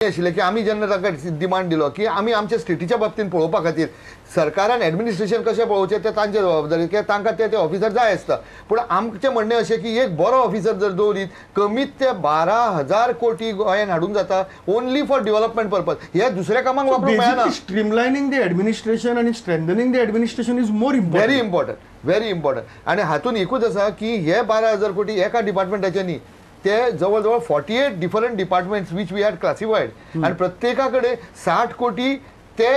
आशिल्लें की आमी जेन्ना तांकां डिमांड दिलो की आमी आमच्या स्टेटीच्या बाबतीन पळोवपा खातीर सरकारान एडमिनिस्ट्रेशन कशें पळोवचें तें तांचे जबाबदारी, कित्याक तांकां ते ऑफिसर जाय आसता. पूण आमचें म्हणणें अशें की एक बरो ऑफिसर जर दवरीत कमीत ते 12,000 कोटी गोंयान हाडूंक जाता ओनली फॉर डेव्हलपमेंट पर्पज. हे दुसऱ्या कामाक वापरूंक मेळना. स्ट्रीमलायनिंग the administration आनी strengthening the administration is more important, very important, very important. आनी हातून एकूच आसा की हे 12,000 कोटी एका डिपार्टमेंटाचे न्ही, ते जवळ जवळ 48 different departments which we had classified आनी प्रत्येका कडेन 60 कोटी ते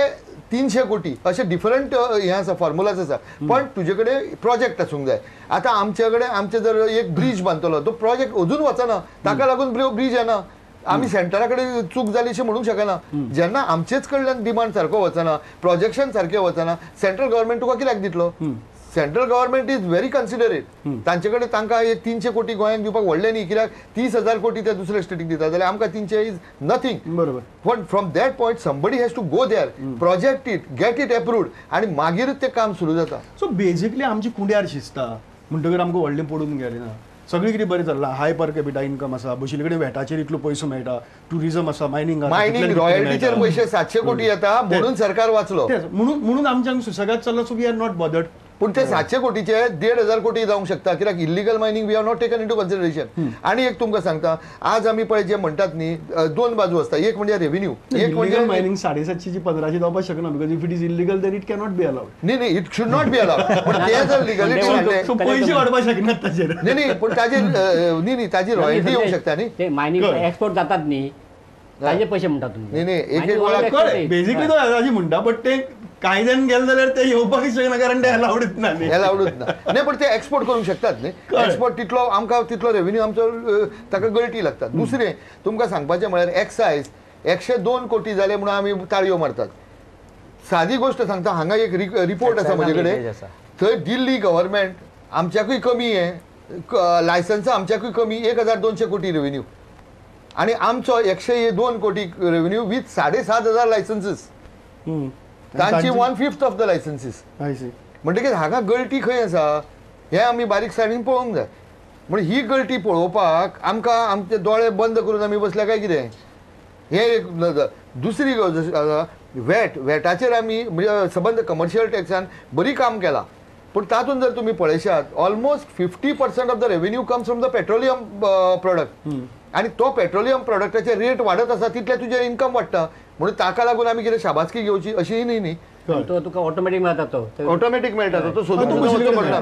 300 कोटी अशे डिफरंट हे आसा, फॉर्मुलाज आसा. पण तुजे कडेन प्रोजेक्ट आसूंक जाय. आतां आमचे कडेन आमचे जर एक ब्रीज बांदतलो तो प्रोजेक्ट अजून वचना, ताका लागून ब्रीज येना. आमी सेंटरा कडेन चूक जाली अशें म्हणूंक शकना. जेन्ना आमचेच कडल्यान डिमांड सारको वचना, प्रोजेक्शन सारकें वचना, सेंट्रल गव्हर्मेंट तुका कित्याक दितलो? Central government is very considerate. तांचे कडेन तांकां एक 300 कोटी गोंयांक दिवपाक व्हडलें न्ही, कित्याक 30,000 कोटी ते दुसऱ्या स्टेटीक दिता जाल्यार आमकां 300 is nothing. बरोबर. पण from that point somebody has to go there, project it, get it approved आनी मागीरच तें काम सुरू जाता. सो बेजिकली आमची कुंड्यार शिजता म्हणटकीर आमकां व्हडलें पडून गेलें ना, सगळीं कितें बरें चल्लां. हाय पर कॅपिटा इन्कम आसा, बशिल्ले कडेन वेटाचेर इतलो पयसो मेळटा, ट्युरिजम आसा, मायनिंग आसा, मायनिंग रॉयल्टीचेर पयशे 700 कोटी येता म्हणून सरकार वाचलो. म्हणून म्हणून आमच्या सुसेगाद चल्लां. So we are not bothered. पूण ते 700 कोटीचे 1,500 कोटी जावंक शकता, कित्याक illegal mining we are not taken into consideration. आनी एक तुमकां सांगता, आज आमी पळय जे म्हणटात न्ही, दोन बाजू आसता. एक म्हणजे रेव्हेन्यू, एक म्हणजे मायनिंग 750 1500 जावपाक शकना, because if it is illegal then it cannot be allowed. न्ही न्ही, it should not be allowed. पूण ते जर लिगलिटी हाडले पयशे वाडपाक शकनात ताचेर. न्ही न्ही, पूण ताजी न्ही न्ही ताजी रॉयल्टी येवंक शकता न्ही. ते मायनिंग एक्सपोर्ट जातात न्ही ताजे पयशे म्हणटा तुमी. न्ही न्ही, एक एक वेळा बेजिकली तो ताजी म्हणटा, बट ते कायद्यान गेले जाल्यार ते येवपाक शकना, कारण ते अलावडूच ना. अलावडूच ना. न्ही, पण ते एक्सपोर्ट करूंक शकतात न्ही. एक्सपोर्ट तितलो आमकां तितलो रेव्हेन्यू आमचो ताका गळटी लागता. दुसरें तुमकां सांगपाचें म्हळ्यार एक्सायज 102 कोटी जाले म्हणून आमी ताळयो मारतात. सादी गोश्ट सांगता, हांगा एक रिपोर्ट आसा म्हजे कडेन, थंय दिल्ली गव्हर्मेंट आमच्याकूय कमी हे लायसन्सां आमच्याकूय कमी 1,200 कोटी रेव्हेन्यू आनी आमचो 102 कोटी रेव्हेन्यू वीथ 7,500 लायसन्सीस, तांची 1/5 ऑफ the licences. म्हणटकीच हांगा गळटी खंय आसा हें आमी बारीकसाणीन पळोवंक जाय. म्हण ही गळटी पळोवपाक आमकां आमचे दोळे बंद करून आमी बसल्या काय कितें, हें एक नदर. दुसरी गजाल आसा वेट, वेटाचेर आमी म्हणजे सबंद कमर्शियल टॅक्सान बरी काम केलां, पूण तातूंत जर तुमी पळयशात almost 50% of the revenue comes from the petroleum product आनी तो पेट्रोलियम प्रोडक्टाचे रेट वाडत आसा तितले तुजें इन्कम वाडटा. म्हणून ताका लागून आमी कितें शाबासकी घेवची अशीय न्ही न्ही, तो तुका ऑटोमॅटीक मेळटा, तो ऑटोमॅटीक मेळटा, तो सोदून पडटा.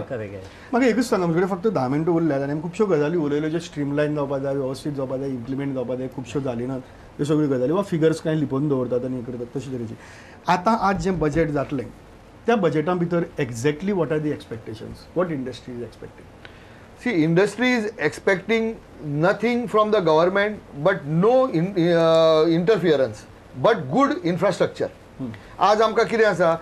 म्हाका एकूच सांगा, म्हजे कडेन फक्त 10 मिनटां उरल्यात आनी आमी खुबश्यो गजाली उलयल्यो ज्यो स्ट्रीमलायन जावपा जाय, वेवस्थीत जावपा जाय, इम्प्लिमेंट जावपा जाय, खुबश्यो जाली नात त्यो सगळ्यो गजाली वा फिगर्स कांय लिपोवन दवरतात आनी हें करतात तशे तरेची. आतां आज जें बजेट जातलें त्या बजेटा भितर exactly what are the expectations, what industry is expecting? See, industry is expecting nothing from the government but no interference, but good infrastructure. आज आमकां कितें आसा,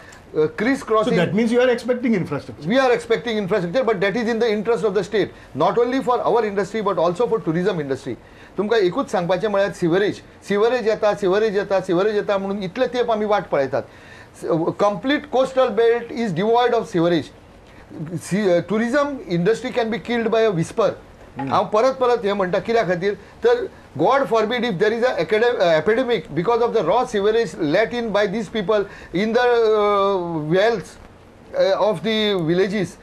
criss crossing. So that means you are expecting infrastructure. We are expecting infrastructure, but that is in the interest of the state, not only for our industry but also for tourism industry. तुमकां एकूच सांगपाचें म्हळ्यार sewerage, sewerage येता, sewerage येता, sewerage येता म्हणून इतले तेंप आमी वाट पळयतात. Complete coastal belt is devoid of sewerage. Tourism industry can be killed by a whisper. हांव परत परत हें म्हणटा कित्या खातीर तर God forbid if there is a epidemic because of the raw sewerage let in by these people in the wells of the villages,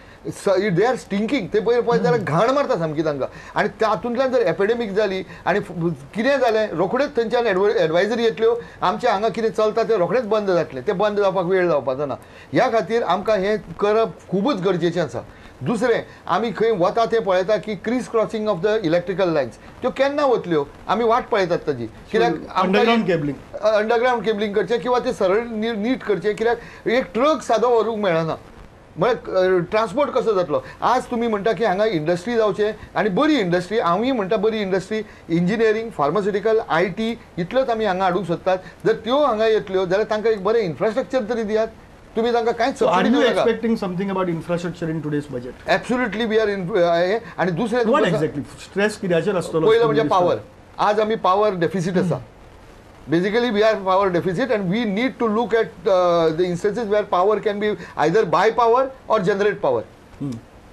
they are stinking. ते पयर पळयत जाल्यार घाण मारता सामकी तांकां आनी तातूंतल्यान जर एपिडेमीक जाली आनी कितें जालें रोखडेच थंयच्यान एडवायजरी येतल्यो, आमच्या हांगा कितें चलता तें रोखडेच बंद जातलें, तें बंद जावपाक वेळ जावपाचो ना. ह्या खातीर आमकां हें करप खुबूच गरजेचें आसा. दुसरें आमी खंय वता तें पळयता की criss crossing of the electrical lines त्यो केन्ना वतल्यो आमी वाट पळयतात ताजी, कित्याक अंडरग्रावंड केबलिंग, अंडरग्रावंड केबलिंग करचें किंवा तें सरळ नीट करचें, कित्याक एक ट्रक सादो व्हरूंक मेळना, म्हळ्यार ट्रान्सपोर्ट कसो जातलो. आज तुमी म्हणटा की हांगा इंडस्ट्री जावचें आनी बरी इंडस्ट्री, हांवूय म्हणटा बरी industry, engineering, pharmaceutical, IT इतल्योच आमी हांगा हाडूंक सोदतात. जर त्यो हांगा येतल्यो जाल्यार तांकां एक बरें इन्फ्रास्ट्रक्चर तरी दियात, तुम्ही तांकां कांयच सबसिडी दिवं नाका. Expecting something about infrastructure in today's budget? Absolutely we are in. आनी दुसरें what exactly stress कित्याचेर आसतलो? पयलें म्हणजे पावर. आज आमी पावर डेफिसीट आसा. Basically we are power deficit and we need to look at the instances where power can be either buy power or generate power.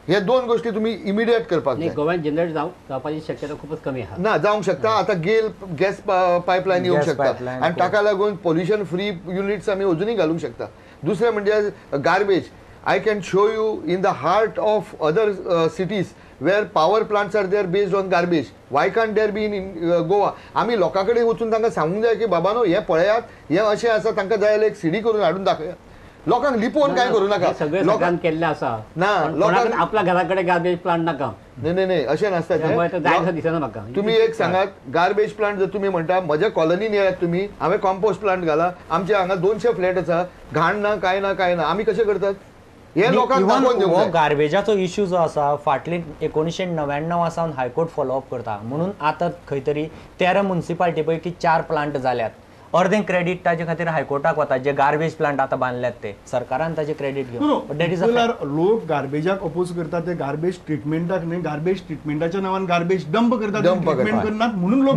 हे दोन गोष्टी तुम्ही इमिडिएट करपाक जाय. गोव्यान जनरेट जावपाची शक्यता खूपच कमी आहा. ना जावंक शकता. आतां गेल गॅस पायपलायन येवंक शकता आनी ताका लागून पोल्युशन फ्री युनिट्स आमी अजुनूय घालूंक शकता. दुसरें म्हणजे garbage. I can show you in the heart of other cities where power plants are there based on garbage. Why can't there be in Goa? आमी लोकां कडेन वचून तांकां सांगूंक जाय की बाबानो हें पळयात, हें अशें आसा, तांकां जाय जाल्यार एक सीडी करून हाडून दाखयात. लोकांक लिपोवन कांय करूं नाका. सगळें लोकांक केल्लें आसा ना, लोकांक आपल्या घरा कडेन गार्बेज प्लांट नाका. न्ही न्ही न्ही अशें नासता. दिसना म्हाका. तुमी एक सांगात, गार्बेज प्लांट जर तुमी म्हणटा, म्हज्या कॉलनीन येयात तुमी, हांवें कॉम्पोस्ट प्लांट घाला, आमच्या हांगा 200 फ्लॅट आसा, घाण ना कांय ना कांय ना, आमी कशें करतात? हे लोकांक दाखोवन दिवंक जाय. गार्बेजाचो इश्यू जो आसा फाटली 1999 सावन हायकोर्ट फॉलोअप करता, म्हणून आतां खंय तरी 13 मुन्सिपाल्टी पैकी 4 प्लांट जाल्यात. अर्दें क्रेडीट ताजे खातीर हायकोर्टाक वता, जे गार्बेज प्लांट आतां बांदल्यात ते सरकारान ताजे क्रेडीट घेवन. लोक गार्बेजाक अपोज करतात ते गार्बेज ट्रिटमेंटाक न्ही, गार्बेज ट्रिटमेंटाच्या नांवान गार्बेज डंप करतात, ट्रिटमेंट करनात म्हणून लोक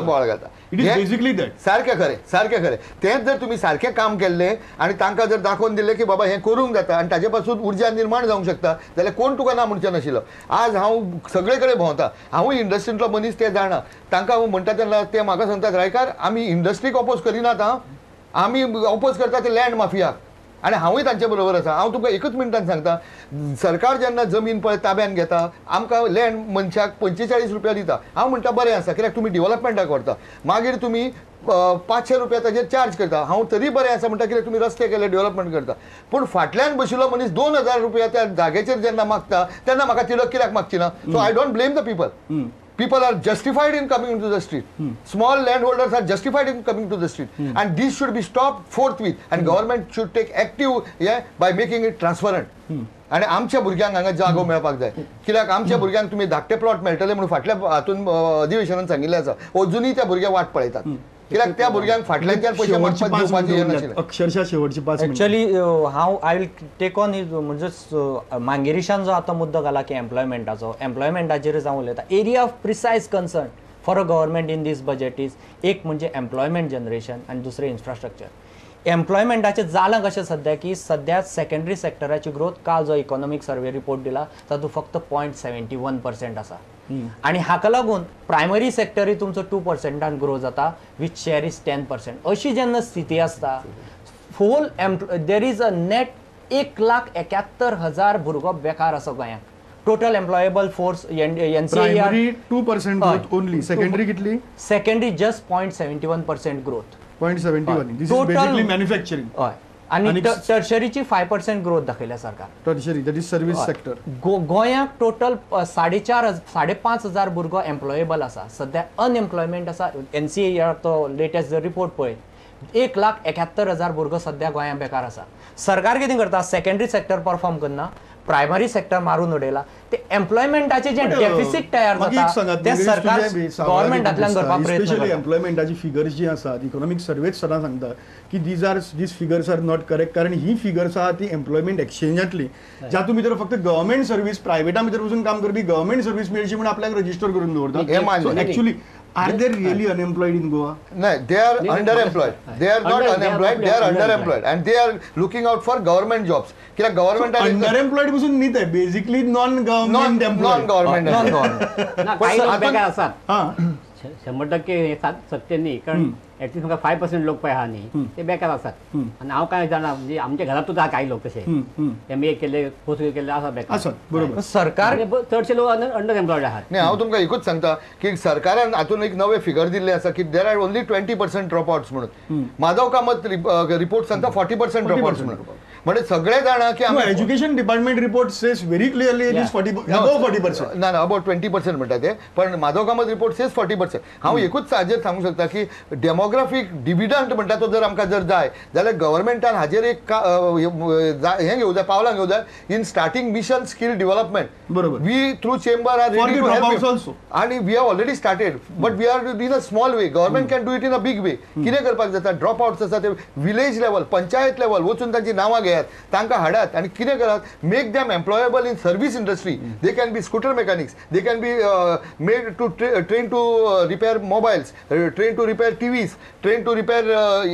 बोवाळ घालता. It is basically that. सारकें खरें, सारकें खरें. तेंच जर तुमी सारकें काम केल्लें आनी तांकां जर दाखोवन दिलें की बाबा हें करूंक जाता आनी ताजे पासून उर्जा निर्माण जावंक शकता जाल्यार कोण तुका ना म्हणचें नाशिल्लो. आज हांव सगळे कडेन भोंवता, हांवूय इंडस्ट्रींतलो मनीस ते जाणा. तांकां हांव म्हणटा तेन्ना ते म्हाका सांगतात, रायकार आमी इंडस्ट्रीक अपोज करिनात, हां आमी अपोज करता ते लँड माफियाक. आनी हांवूय तांचे बरोबर आसा. हांव तुमकां एकूच मिनटान सांगता, सरकार जेन्ना जमीन पळय ताब्यान घेता, आमकां लँड मनशाक 45 रुपया दिता. हांव म्हणटा बरें आसा, कित्याक तुमी डिवलपमेंटाक व्हरता, मागीर तुमी 500 रुपया ताजेर चार्ज करता. हांव तरी बरें आसा म्हणटा, कित्याक तुमी रस्ते केले, डेव्हलपमेंट करता. पूण फाटल्यान बशिल्लो मनीस 2000 रुपया त्या जागेचेर जेन्ना मागता तेन्ना म्हाका तिडक कित्याक मागची ना? So I don't blame the people. People are justified in coming into the street. Small landholders are justified in coming to the street. And this should be stopped forthwith. And government should take active by making it transparent. आनी आमच्या भुरग्यांक हांगा जागो मेळपाक जाय, कित्याक आमच्या भुरग्यांक तुमी धाकटे प्लॉट मेळटले म्हणून फाटल्या हातून अधिवेशनान सांगिल्लें आसा, अजुनूय त्या भुरग्यांक वाट पळयतात, कित्याक त्या भुरग्यांक फाटल्यान पयशे मागपाक दिवपाचें हें नाशिल्लें. अक्षरशः शेवटची 5 मिनटां. एक्चुअली हांव I will take on his, म्हणजे मांगिरीशान जो आतां मुद्दो घाला की एम्प्लॉयमेंटाचो, एम्प्लॉयमेंटाचेरच हांव उलयतां. Area of precise concern for a government in this budget is एक म्हणजे एम्प्लॉयमेंट जनरेशन आनी दुसरें इन्फ्रास्ट्रक्चर. एम्प्लॉयमेंटाचें जालां कशें सद्या की सद्या सेकेंडरी सेक्टराची ग्रोथ काल जो इकॉनॉमीक सर्वे रिपोर्ट दिला तातूंत फक्त 0.71% आसा, आनी हाका लागून प्रायमरी सेक्टरूय तुमचो 2% ग्रो जाता, which share is 10%. अशी जेन्ना स्थिती आसता, full there is a net 1,71,000 भुरगो बेकार आसा गोंयांत. Total employable force NCR 2% growth only. Secondary कितली? Secondary just 0.71% growth. 0.71. This is basically manufacturing. हय, आनी टर्शरीची 5% ग्रोथ दाखयल्या सरकार. Tertiary, that is service sector. गोंयांक टोटल 4.5 5.5 हजार भुरगो एम्प्लॉयेबल आसा. सद्या अनएम्प्लॉयमेंट आसा, एनसीआर तो लेटेस्ट जर रिपोर्ट पळयत 1,71,000 भुरगो सद्या गोंयांत बेकार आसा. सरकार कितें करता, सेकेंडरी सेक्टर परफॉर्म करना, प्रायमरी सेक्टर मारून उडयला. ते एम्प्लॉयमेंटाचे जे डेफिसीट तयार जाता ते सरकार गव्हर्मेंटांतल्यान करपाक प्रयत्न करता. एम्प्लॉयमेंटाची फिगर्स जी आसात, इकॉनॉमीक सर्वेच सदां सांगता की these figures are not correct, कारण ही फिगर्स आहा ती एम्प्लॉयमेंट एक्सचेंजांतली, जातूंत भितर फक्त गव्हर्मेंट सर्वीस, प्रायव्हेटा भितर वचून काम करपी गव्हर्मेंट सर्वीस मेळची म्हूण आपल्याक रजिस्टर करून दवरता. Actually are they really unemployed in Goa? No, they are underemployed. They are not unemployed, they are underemployed and they are looking out for government jobs. कित्याक गव्हर्मेंट अंडरएम्प्लॉयड पासून न्ही ते, basically non government employed. Non government ना, काही लोक बेकार आसात. 100% सत्य न्ही, कारण एटलीस्ट म्हाका 5% लोक पळय आहा न्ही ते बेकार आसात. आनी हांव कांय जाणा, म्हणजे आमच्या घरांतूच आहा काही लोक तशे, एम ए केल्ले, पोस्ट केल्ले आसा बेकार आसात. बरोबर. सरकार चडशे लोक अंडर एम्प्लॉयड आहात. न्ही, हांव तुमकां एकूच सांगता की सरकारान हातून एक नवे फिगर दिल्ले आसा की there are only 20% drop outs म्हणून. माधव कामत रिपोर्ट सांगता 40% ड्रॉप आउट्स म्हणून. म्हणजे सगळे जाणा की Education department report says very clearly it is 40, above 40%. ना ना, अबाउट 20% म्हणटा ते, पण माधव कामत रिपोर्ट सेज 40%. हांव एकूच हाजेर सांगूंक शकता की डेमोग्राफीक डिविडंट म्हणटा तो जर आमकां जर जाय जाल्यार गव्हर्मेंटान हाजेर एक हें घेवं जाय, पावलां घेवं जाय in starting mission skill development. बरोबर. We through chamber are ready to help आनी we have already started, but we are in a small way. Government can do it in a big way. कितें करपाक जाता, drop outs आसा ते village level, panchayat level वचून तांची नांवां घेयात, तांकां हाडात आनी कितें करात, make them employable in service industry. They can be scooter mechanics, they can be made to train to repair mobiles, train to repair TVs, train to repair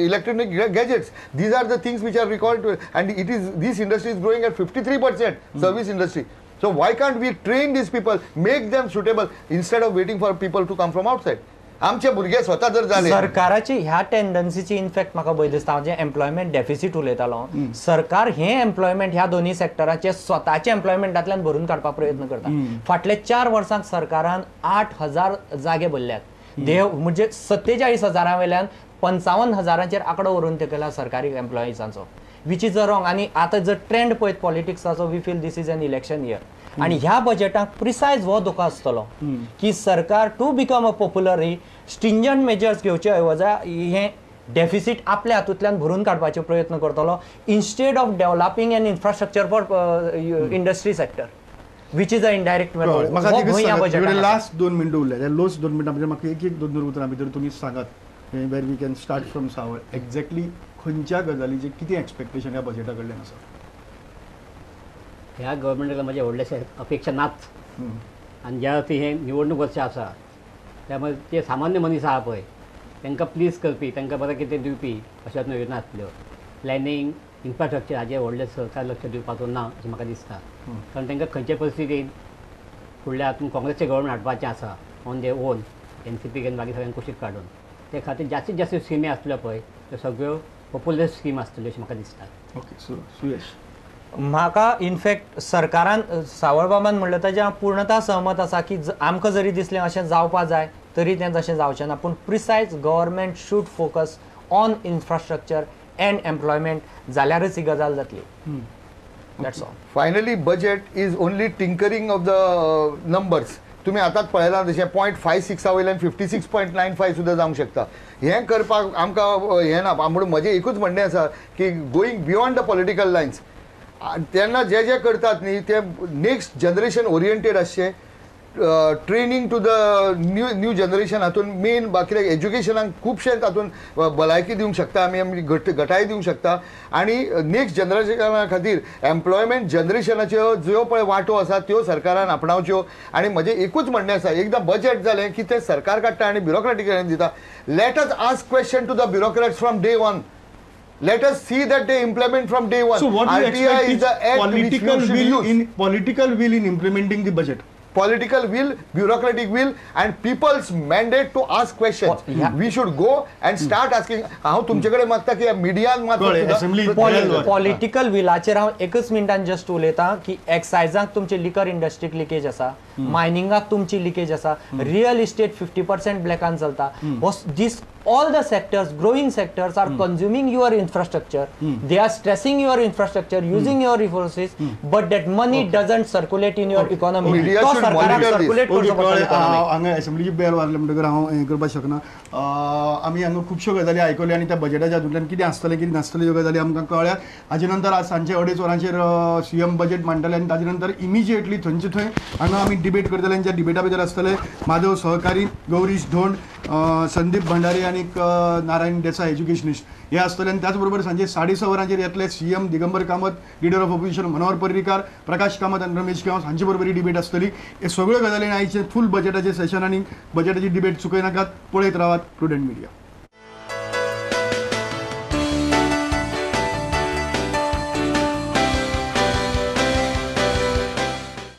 electronic gadgets. These are the things which are required, and it is this industry is growing at 53% service industry. So why can't we train these people, make them suitable instead of waiting for people to come from outside? आमचे भुरगे स्वता जर जाले सरकाराची ह्या टेंडन्सीची in fact म्हाका भंय दिसता. हांव जें एम्प्लॉयमेंट डेफिसीट उलयतालो, सरकार हें एम्प्लॉयमेंट ह्या दोनूय सेक्टराचे स्वताचे एम्प्लॉयमेंटांतल्यान भरून काडपाक प्रयत्न करता. फाटल्या 4 वर्सांक सरकारान 8,000 जागे भरल्यात. देव म्हणजे 47,000 वयल्यान 55,000 आंकडो व्हरून तेकयला सरकारी एम्प्लॉइजांचो, which is a wrong. आनी आतां जर ट्रेंड पळयत पॉलिटिक्साचो, we feel this is an election year. आनी ह्या बजेटाक प्रिसायज हो धोको आसतलो की सरकार to become a popular he stringent measures घेवचे ऐवजा हें डेफिसीट आपल्या हातूंतल्यान भरून काडपाचो प्रयत्न करतलो instead of developing an infrastructure for industry sector, which is a indirect. Last 2 मिनटां उरल्या, लास्ट 2 मिनटां भितर म्हाका एक एक 2-2 उतरां भितर तुमी सांगात where we can start from Saval, exactly खंयच्या गजालीचें कितें एक्सपेक्टेशन ह्या बजेटा कडल्यान आसा? ह्या गव्हर्मेंटाक म्हजें व्हडलेशें अपेक्षा नाच. आनी ज्या अर्थी हें निवडणूक वर्स आसा त्यामुळे ते सामान्य मनीस आहा पळय तांकां प्लीज करपी, तांकां बरें कितें दिवपी अश्यो योजना आसल्यो. प्लॅनिंग, इन्फ्रास्ट्रक्चर हाजेर व्हडलें सरकार लक्ष दिवपाचो ना अशें म्हाका दिसता. कारण तांकां खंयचे परिस्थितीन फुडल्या हातून काँग्रेसचें गव्हर्मेंट हाडपाचें आसा ऑन their own, NCP आनी बाकी सगळ्यांक कुशीक काडून, ते खातीर जास्तीत जास्त स्किमी आसल्यो पळय त्यो सगळ्यो पॉप्युलर स्कीम आसतल्यो अशें म्हाका दिसता. ओके, सुयश. म्हाका इनफॅक्ट सरकारान सावळबाबान म्हणलें ताजें हांव पूर्णता सहमत आसा की आमकां जरी दिसलें अशें जावपा जाय तरी तें तशें जावचें ना, पूण precise government should focus on infrastructure and employment जाल्यारच ही गजाल जातली. That's all. Finally budget is only tinkering of the numbers. तुमी आतांच पळयलां जशें 0.56 वयल्यान 56.95 सुद्दां जावंक शकता. हें करपाक आमकां हें ना. म्हणून म्हजें एकूच म्हणणें आसा की going beyond the political lines, तेन्ना जे जे करतात न्ही ते नेक्स्ट जनरेशन ओरिएंटेड आसचें, training to the new generation हातून मेन बाकी एज्युकेशनाक खुबशें तातूंत भलायकी दिवंक शकता आमी, आमी घटाय दिवंक शकता. आनी नेक्स्ट जनरेशना खातीर एम्प्लॉयमेंट जनरेशनाच्यो ज्यो पळय वांटो आसा त्यो सरकारान आपणावच्यो. आनी म्हजें एकूच म्हणणें आसा, एकदां बजेट जालें की तें सरकार काडटा आनी ब्युरोक्रेटी कडेन दिता. Let us ask question to the bureaucrats from day one. Let us see that they implement from day one. So what do you expect is the act which we should use? Political will in implementing the budget. Political will, bureaucratic will, and people's mandate to ask questions. We should go and start asking. हांव तुमचे कडेन मागता की मिडियान मात political विलाचेर हांव एकच मिनटान just उलयतां की एक्सायजाक तुमचे लिकर इंडस्ट्रीक लिकेज आसा, मायनिंगाक तुमची लिकेज आसा, रियल इस्टेट 50% ब्लॅकान चलता. This all the sectors, growing sectors are consuming your infrastructure. They are stressing your infrastructure, using your resources, but that money doesn't circulate in your economy. Media should monitor this. हांगा असेंब्लीची बेल वाजली म्हणटकर हांव हें करपाक शकना. आमी हांगा खुबश्यो गजाली आयकल्यो आनी त्या बजेटाच्या हातूंतल्यान कितें आसतलें कितें नासतलें ह्यो गजाली आमकां कळ्ळ्या. हाजे नंतर आज सांजचे 2:30 वरांचेर सीएम बजेट मांडटले आनी ताजे नंतर इमिजिएटली थंयचे थंय हांगा आमी डिबेट करतले आनी त्या डिबेटा भितर आसतले माधव सहकारी, गौरीश धोंड, संदीप भंडारी आनी नारायण देसाय एज्युकेशनिस्ट हे आसतले. आनी त्याच बरोबर सांजे 6:30 वरांचेर येतले CM Digambar Kamat, leader of opposition Manohar Parrikar, Prakash Kamat आनी रमेश गांवस हांचे बरोबर ही डिबेट आसतली. हे सगळ्यो गजाली आयचे फूल बजेटाचें सेशन आनी बजेटाची डिबेट चुकयनाकात. पळयत रावात प्रुडंट मिडिया.